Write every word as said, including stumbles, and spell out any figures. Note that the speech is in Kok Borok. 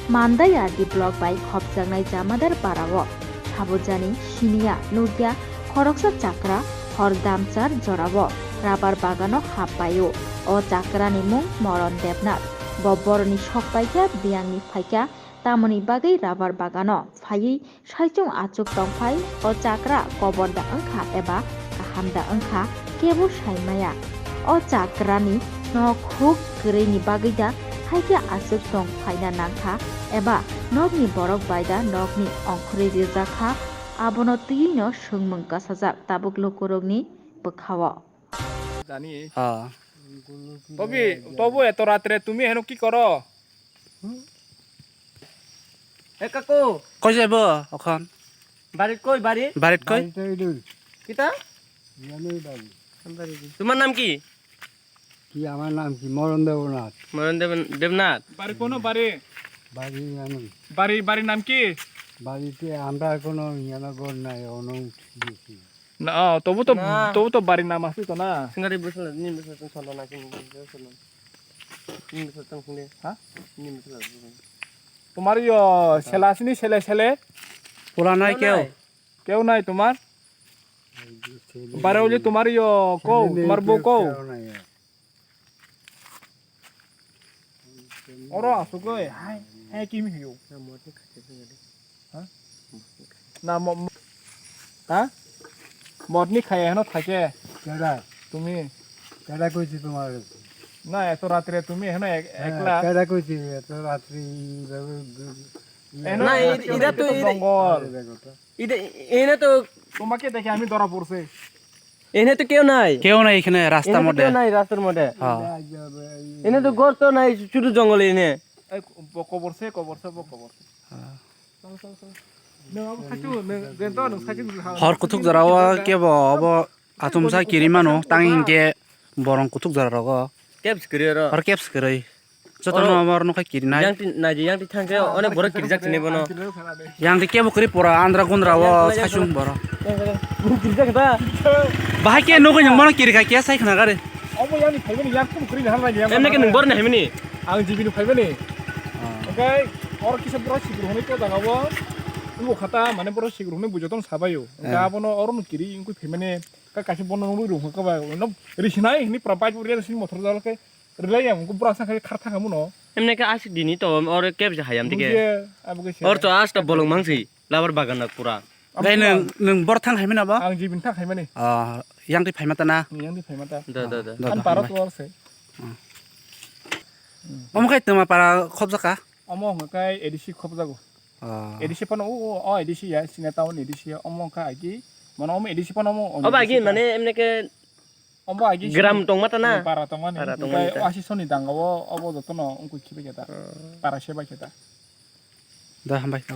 Mandaya D block bai khopjaknai Jamadar parao sabujani siniya nukya khoroksa chakra hor damchar jorao rabar bagano hap paio. O chakrani mung Moron Debnath. Bo boroni sok paikha, biyangni phaikha, tamoni bagwi rabar bagano phaiwi saichung achuk tongphai, o chakra kobor da wngkha eba kaham da wngkha kebo sai maya. O chakrani nok huk kwrwini bagwi da haikhe achuk tong phaina nangkha eba nokni borok bai da nokni ongkhorwi rijak kha, abono twiwino swngmung kasajak tabuk lukurokni bwkhao. জানি। হ্যাঁ। তবে, তবু এত রাত্রে তুমি এখানে কি করো? এ কাকু, কই যাইব এখন? বাড়িত কই বাড়ি? বাড়িত কই? বাড়িতে ওই দূর। কিতা? ইয়ানোই বাড়ি। তোমার নাম কি? কি আমার নাম কি? মরণ দেবনাথ। মরণ দেব-, দেবনাথ। বাড়ি কোনো বাড়ি? বাড়ি আমি। বাড়ি, বাড়ির নাম কি? বাড়িতে আমরা কোনো ইয়ানো ঘর নাই, অনো উঠি গেছি। না, ও, তবু তো, না। তবু তো বাড়ির নাম আছে তো না? সিঙ্গারি বসে না, নিম বসে না, চলো না, নিম বসে না, চলো। নিম বসে না, শুনে। হ্যাঁ? নিম বসে না, শুনে। তোমার ইয়ো, ছেলে আসেনি, ছেলে, ছেলে? পোলা নাই কেউ কেউ? নাই। কেউ নাই তোমার? এই যে ছেলে বারে ওই যে নেই। তোমার ইয়ো, কও, ছেলে নেই, তোমার বউ কেউ, কও? কেউ নাই। Oro asugwi, hai, hai, kimi hiyo? Ha? Na, mo-, mo-, ha? Modni khaya heno thake. Kera? Tumi. Kera koichi tomar? Na, eto ratre tumi heno ek-, হ্যাঁ, ekla. Kera koichi, eto ratri, এইভাবে দু-, ইয়ে, না, এ-, এরা তো তো এই জঙ্গল। এইভাবে কথা। এটা, এনে তো তোমাকে দেখে আমি ধরা পড়ছে। এনে তো কেউ নাই। কেউ নাই এখানে রাস্তার এনে তো মধ্যে। কেউ নাই রাস্তার মধ্যে। হ্যাঁ। এনে তো ঘর তো নাই, শুধু জঙ্গল এনে। এই ক-, কবর সে, কবর সে, কবর সে। হ্যাঁ। চলো, চলো, চলো। নং abo saichung, nong, nong, nong saichung. Hor kuthuk jora o kebo obo atumsa kiri mano, tang hinkhe borong kuthuk jora rogo. Kebs kiri oro. Hor kebs kiri. Jotono oro amor nokha kirinai. Yang ti, naji yang ti thangkhe onek borok kirijak sini bono. Yang ti kebo kiri pora andra gundra o saichung borok. Kirijak ta. Bahai khe nugwi nung bono kiri kha khe sai khna gari. Omo yang ni phaibani yang kum kiri ni hamlai ni yang. Emne khe nung borni haimani. Ang jibini phaibani. Ah. Okai oro kisa borok sigur hwnwi ko jaga o. Ubo khata mane borok sigur hwnwi bujo tong sabaio. Eh. Ga bono oro no kiri wngkui phaimani. Ka kaisa bono nugwi rung kha ba. No risinai hini pra pai puri sini motor jalo khe. Rwlai ang, khe bwrasa khai khar thang muno. Emne khe aswk dini to, oro kebje hayam dige. Bujiya, abo khe se. Or to asta bolong mangsi, labar bagan na pura. Gai nung, nung bor thang haimani abo? Ang jibin thang haimani. Ah, yang ti phaima ta na? Yang ti phaima ta. Da, da, da. Da, an da, paro hambai. To se. Hmm. Omo khai tuma para khobjaka? Omo hwnka kai A D C khobjago. Ah. A D C phano o, o, o A D C ya, sina town A D C ya, omo hwnka agi, mano omo A D C phano omo. Oba agi mane emne khe Omo agi gram sini tongma ta na? Para tongma ni. Para tongma ni ta. Omo asi soni dang obo, obo joto no ungkui khibai khe ta. Hmm. Para se bai khe ta. Da, hambai ta.